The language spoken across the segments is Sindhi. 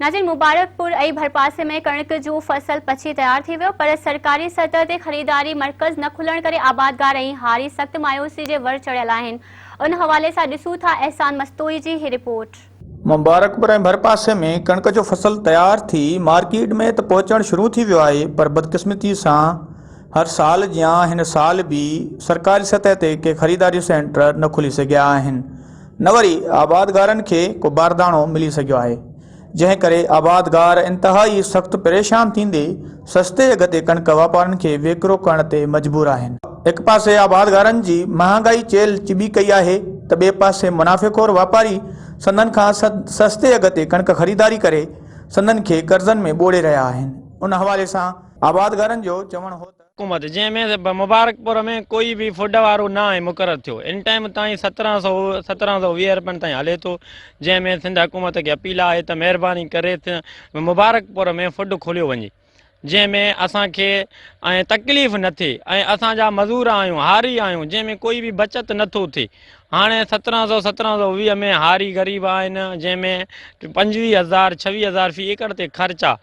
ناظرين مبارڪپور ۽ ڀرپاسي ۾ ڪڻڪ جو فصل پچي تيار ٿي ويو پر سرڪاري سطح تي خريداري مرڪز نه کلڻ ڪري آبادگار ۽ هاري سخت مايوسي جي ور چڙهيل آهن ان حوالي سان ڏسون ٿا احسان مستوئي جي هي رپورٽ. مبارڪپور ۽ ڀرپاسي ۾ ڪڻڪ جو فصل تيار ٿي مارڪيٽ ۾ ته پهچڻ شروع ٿي ويو آهي پر بدقسمتي سان هر سال جيان هن سال به سرڪاري سطح تي ڪي خريداري سينٽر نه کلي سگهيا آهن نه وري آبادگارن کي ڪو بارداڻو ملي سگهيو آهي، جنهن ڪري آبادگار انتهائي سخت پريشان ٿيندي سستي اگهه تي ڪڻڪ واپارين کي ويڪرو ڪرڻ تي مجبور آهن. هڪ پاسي آبادگارن جي مهانگائي چيلهه چٻي ڪئي آهي ته ٻئي پاسي منافعي خور واپاري سندن کان سستي اگهه تي ڪڻڪ خريداري ڪري سندن کي قرضن ۾ ٻوڙي رهيا آهن. ان حوالي سان آبادگارن جو چوڻ هو ته. حڪومت جنهن ۾ مبارڪپور ۾ ڪوئي به فوڊ وارو نه آهي مقرر ٿيو ان ٽائيم تائين 1700 1720 رپين تائين هلي ٿو جنهن ۾ سنڌ حڪومت کي اپيل آهي ته مهرباني ڪري مبارڪپور ۾ فوڊ کوليو وڃي جنهن ۾ اسان کي ۽ تڪليف نه ٿئي ۽ اسان جا مزور آهيون هاري آهيون جنهن ۾ ڪوئي به بچت نه ٿو ٿئي هاڻي 1700 1720 ۾ هاري غريب آهن جنهن ۾ 25000 26000 في ايڪڙ تي خرچ آ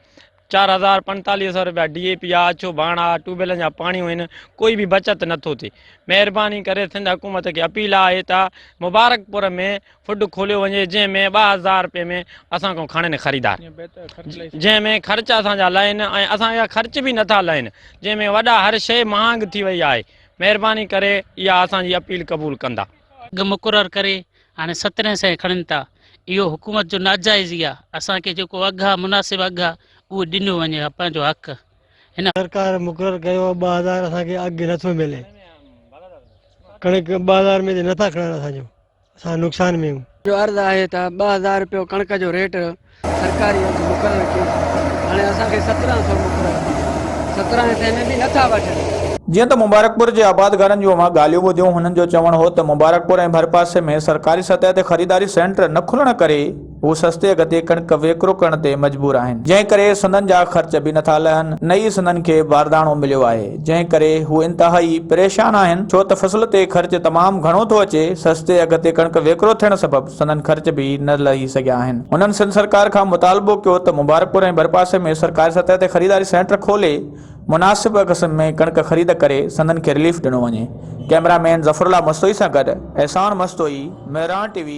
4045 سئو رپيا ڊي اي پي آ، اڇو ڀاڻ آ، ٽيوب ويلن جا پاڻيون هن، ڪوئي به بچت نه ٿو ٿئي. مهرباني ڪري سنڌ حڪومت کي اپيل آهي ته مبارڪپور ۾ فوڊ کوليو وڃي جنهن ۾ 2000 رپئي ۾ اسان کان کڻن خريدار جنهن ۾ خرچ اسان جا لهن ۽ اسان جا خرچ به نٿا لهن جنهن ۾ وڏا هر شيء مهانگ ٿي وئي آهي مهرباني ڪري اها اسان جي اپيل قبول ڪندا. اگهه مقرر ڪري هاڻي سترهين سئين کڻن ٿا اهو حڪومت جو ناجائزي آ اسان کي جيڪو اگهه آ مناسب اگهه آ اهو ڏنو وڃي ها پنهنجو حق هن. سرڪار مقرر ڪيو آ 2000 اسان کي اگهه نٿو ملي ڪڻڪ 2000 ۾ ته نٿا کڻن اسان جو اسان نقصان ۾ آهيون. جو عرض آهي ته 2000 رپيو ڪڻڪ جو ريٽ سرڪاري اگهه مقرر ڪيو هاڻي اسان کي سترهن سئو مقرر ٿي ويا سترهن سئي ۾ به نٿا وٺن. جيئن ته مبارڪپور جي آبادگارن جون اوهان ڳالهيون ٻڌيون هنن جو چوڻ هو ته مبارڪپور ۽ ڀرپاسي ۾ سرڪاري سطح تي خريداري سينٽر نه کلڻ ڪري هو سستي اگهه تي ڪڻڪ ويڪرو ڪرڻ تي مجبور آهن جنهن ڪري سندن جا خرچ به نٿا لهن نه ئي سندن کي بارداڻو مليو آهي. جنهن ڪري هو انتهائي پريشان آهن، ڇو ته فصل تي خرچ تمام گهڻو ٿو اچي، سستي اگهه تي ڪڻڪ ويڪرو ٿيڻ سبب سندن خرچ به نه لهي سگهيا آهن. هنن سنڌ سرڪار کان مطالبو ڪيو ته مبارڪپور ۽ ڀرپاسي ۾ سرڪاري سطح تي خريداري سينٽر کولي مناسب اگهه ۾ ڪڻڪ خريد ڪري سندن کي رليف ڏنو وڃي. ڪئميرا مين ظفرالله مستوئي سان گڏ احسان مستوئي، مهراڻ ٽي وي.